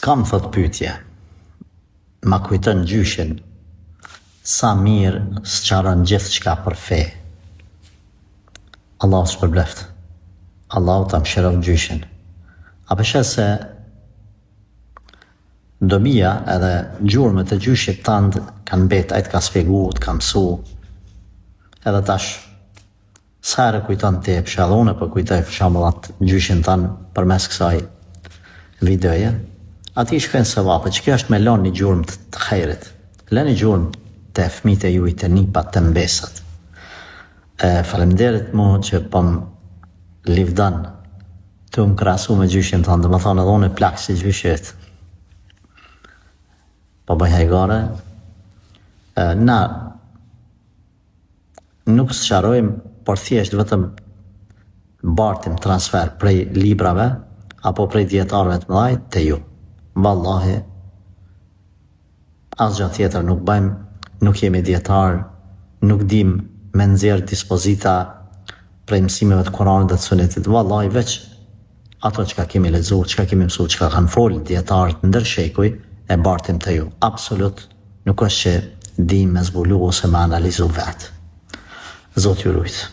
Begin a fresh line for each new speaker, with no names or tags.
S'kam thot pyetje. Ma kujton gjyshin. Sa mirë sqaron gjithçka për fe. Allahu të shpërbleftë. Allahu ta mëshiroftë gjyshin. A pe sheh se dobia edhe gjurmët e gjyshit tand kanë mbet, ai të ka spjegu, të ka mësu. Edhe tash Sa herë kujton ti, për shembull unë po kujtoj për shembull atë gjyshin tënd përmes kësaj videoje, atij i shkojnë sevape, që kjo është me lënë një gjurmë të, të hajrit. Lëni gjurmë te fëmijët e juaj, te nipat, te mbesat. E faleminderit mu që po më livdon tu më krahasu me gjyshin tënd, domethonë edhe unë plak si gjyshi yt. Po bëj hajgare. E, na Nuk sqarojmë, por thjesht vetëm bartim transfer prej librave apo prej dijetarëve të mëdhaj te ju. Vallahi asgjë tjetër nuk bëjmë, nuk jemi dijetarë, nuk dimë me nxjerr dispozita prej mësimeve të Kuranit dhe të Sunetit. Vallahi veç ato çka kemi lexu, çka kemi mësu, çka kanë fol dijetarët ndër shekuj e bartim te ju. Absolut nuk është që dimë me zbulu ose me analizu vetë. Zoti ju rujt.